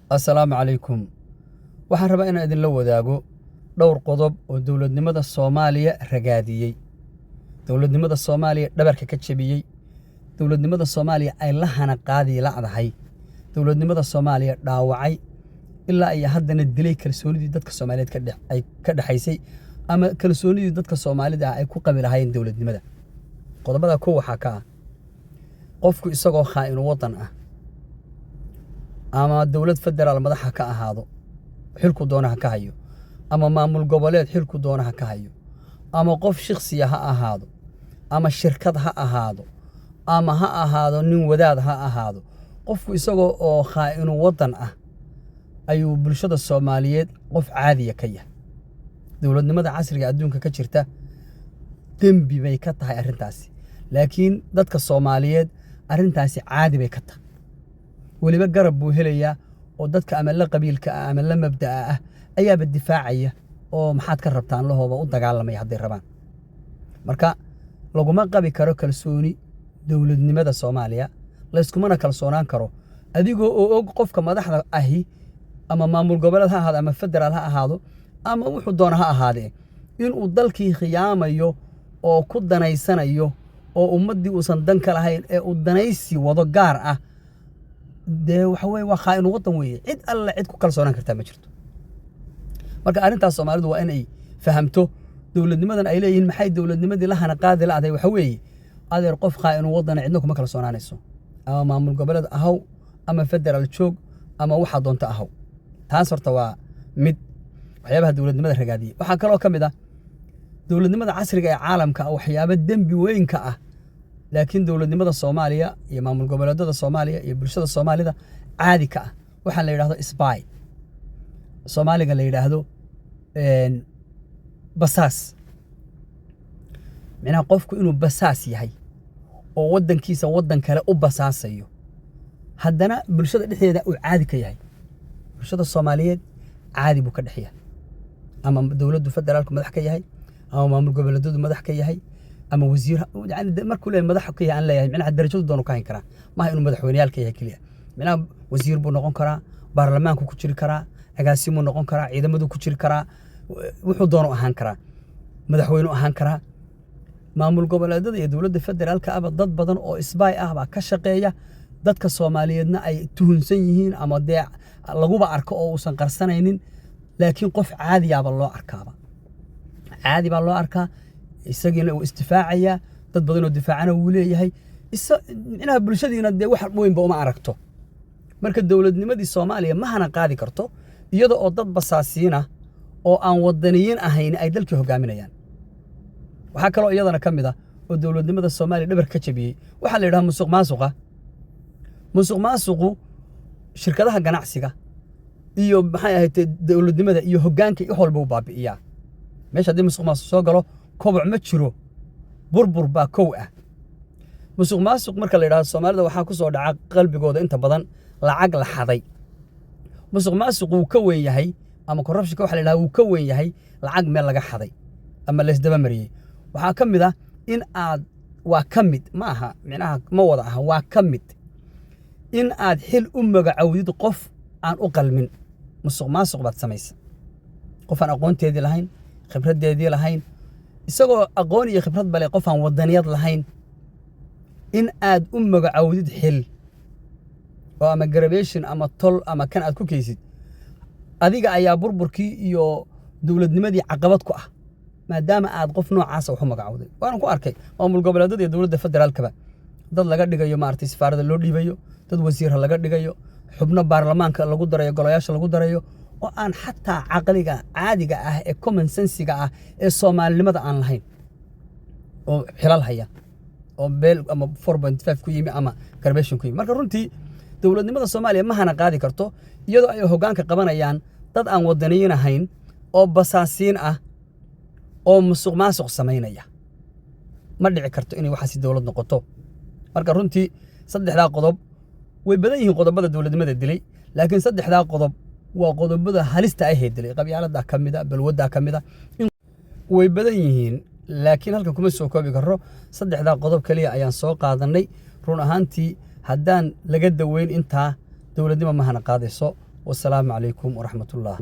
Assalaamu calaykum. Waxaan rabaa inaan idinla wadaago dhowr qodob oo dowladnimada Soomaaliya ragaadiyey, dowladnimada Soomaaliya dhabarka ka jebiyey, dowladnimada Soomaaliya ay la hana qaadi la'dahay, dowladnimada Soomaaliya dhaawacay, ilaa iyo haddana dilay kalsoonidii dadka Soomaaliyeed ay ka dhexaysay ama kalsoonidii dadka Soomaalida ah ay ku qabi lahaayeen dowladnimada. Qodobada kow waxaa ka ah qofku isagoo khaa'inu waddan ah, ama dowlad federaal madaxa ka ahaado, xilku doona ha ka hayo, ama maamul goboleed xilku doona ha ka hayo, ama qof shakhsiya ha ahaado, ama shirkad ha ahaado, ama ha ahaado nin wadaad ha ahaado, qofku isagoo oo khaa'inu waddan ah ayuu bulshada Soomaaliyeed qof caadiya ka yahay. Dowladnimada casriga adduunka ka jirta dembi bay ka tahay arrintaasi, laakiin dadka Soomaaliyeed arrintaasi caadi bay ka tahay. Weliba garab buu helayaa oo dadka ama la qabiilka ah ama la mabda'a ah ayaaba difaacaya oo "Maxaad ka rabtaan?" lahooba u dagaalamaya hadday rabaan. Marka laguma qabi karo kalsooni dowladnimada Soomaaliya, layskumana kalsoonaan karo adigoo oo og qofka madaxda ahi, ama maamul goboleed ha ahaado ama federaal ha ahaado ama wuxuu doona ha ahaadee, inuu dalkii khiyaamayo oo ku danaysanayo oo ummaddii uusan dan ka lahayn ee uu danaysi wado gaar ah. Dee waxa weye waa khaa'inu waddan weeye. Cid alle cid ku kalsoonaan kartaa ma jirto. Marka arrintaas Soomaalidu waa inay fahamto. Dowladnimadan ay leeyihiin, "Maxay dowladnimadii la hana qaadi la'day?" waxa weeye, adeer, qof khaa'inu waddana cidna kuma kalsoonaanayso, ama maamul goboleed ahaw ama federaal joog ama waxaa doonta ahaw. Taas horta waa mid waxyaabaha dowladnimada ragaadiyey. Waxaa kaloo ka mid ah dowladnimada casriga ee caalamka ah waxyaabo dembi weynka ah, laakiin dowladnimada Soomaaliya iyo maamul goboleedada Soomaaliya iyo bulshada Soomaalida caadi ka ah. Waxaa la yidhahdo spy, Soomaaliga la yidhaahdo basaas. Micnaha qofku inuu basaas yahay oo waddankiisa waddan kale u basaasayo, haddana bulshada dhexdeeda uu caadi ka yahay. Bulshada Soomaaliyeed caadi buu ka dhex yahay, ama dowladdu federaalku madax ka yahay ama maamul goboleedyadu madax ka yahay ama wasiir. Yani markuu leeyahay madax ka yahay, aan leeyahay micnaha darajadu doonu ka hayn karaa. Maaha inuu madaxweyneyaal ka yahay keliya. Micnaha wasiir buu noqon karaa, baarlamaanku ku jiri karaa, agaasimuu noqon karaa, ciidamaduu ku jiri karaa, wuxuu doonu ahaan karaa, madaxweynu ahaan karaa. Maamul goboleedyada iyo dowladda federaalka aba dad badan oo spy ah baa ka shaqeeya, dadka Soomaaliyeedna ay tuhunsan yihiin ama dee laguba arko oo uusan qarsanaynin, laakiin qof caadiyaaba loo arkaaba, caadi baa loo arkaa. Isagiina uu isdifaacayaa, dad badanoo difaacana wuu leeyahay. Micnaha bulshadiina dee wax weynba uma aragto. Marka dowladnimadii Soomaaliya ma hana qaadi karto iyada oo dad basaasiina oo aan wadaniyiin ahayn ay dalkii hogaaminayaan. Waxaa kaloo iyadana ka mid ah oo dowladnimada Soomaaliya dhabar ka jabiyey waxaa la yidhaha musuq maasuqa. Musuq maasuqu shirkadaha ganacsiga iyo, maxay ahayd, dowladnimada iyo hoggaanka iyo wax walba u baabi'iyaa. Meesha haddii musuq maasuq soo galo, koboc ma jiro, burbur baa kow ah. Musuq maasuq marka la yidhahdo, Soomaalida waxaa ku soo dhaca qalbigooda inta badan lacag la xaday. Musuq maasuq wuu ka weyn yahay, ama corruptionka waxa la yidhahda wuu ka weyn yahay lacag meel laga xaday ama laysdaba mariyey. Waxaa ka mid ah in aad, waa ka mid, ma aha, micnaha ma wada aha, waa ka mid in aad xil u magacowdid qof aan u qalmin. Musuq maasuq baad samaysa. Qof aan aqoonteedii lahayn, khibraddeedii lahayn, isagoo aqoon iyo khibrad bale, qof aan wadaniyad lahayn in aad u magacowdid xil oo ama garabeshin ama tol ama kan aad ku keysid, adiga ayaa burburkii iyo dowladnimadii caqabad ku ah, maadaama aad qof noocaasa wax u magacowday. Waana ku arkay maamul goboleedyada iyo dowladda federaalkaba dad laga dhigayo, maaragtay, safaarada loo dhiibayo, dad wasiirra laga dhigayo, xubno baarlamaanka lagu darayo, golayaasha lagu darayo, oo aan xataa caqliga caadiga ah ee common sensiga ah ee Soomaalinimada aan lahayn oo xilal haya oo beel ama 4.5 ku yimi ama garbation ku yimi. Marka runtii dowladnimada Soomaaliya ma hana qaadi karto iyadoo ay hoggaanka qabanayaan dad aan wadaniyiin ahayn oo basaasiin ah oo musuq maasuq samaynaya. Ma dhici karto inay waxaasi dowlad noqoto. Marka runtii saddexdaa qodob, way badan yihiin qodobada dowladnimada dilay, laakiin saddexdaa qodob waa qodobada halista ahee dilay. Qabyaaladaa ka mida, balwaddaa ka mida, way badan yihiin, laakiin halkan kuma soo koobi karro. Saddexdaa qodob keliya ayaan soo qaadannay. Run ahaantii haddaan laga daweyn intaa, dowladnimo ma hana qaadayso. Wasalaamu calaykum waraxmatullah.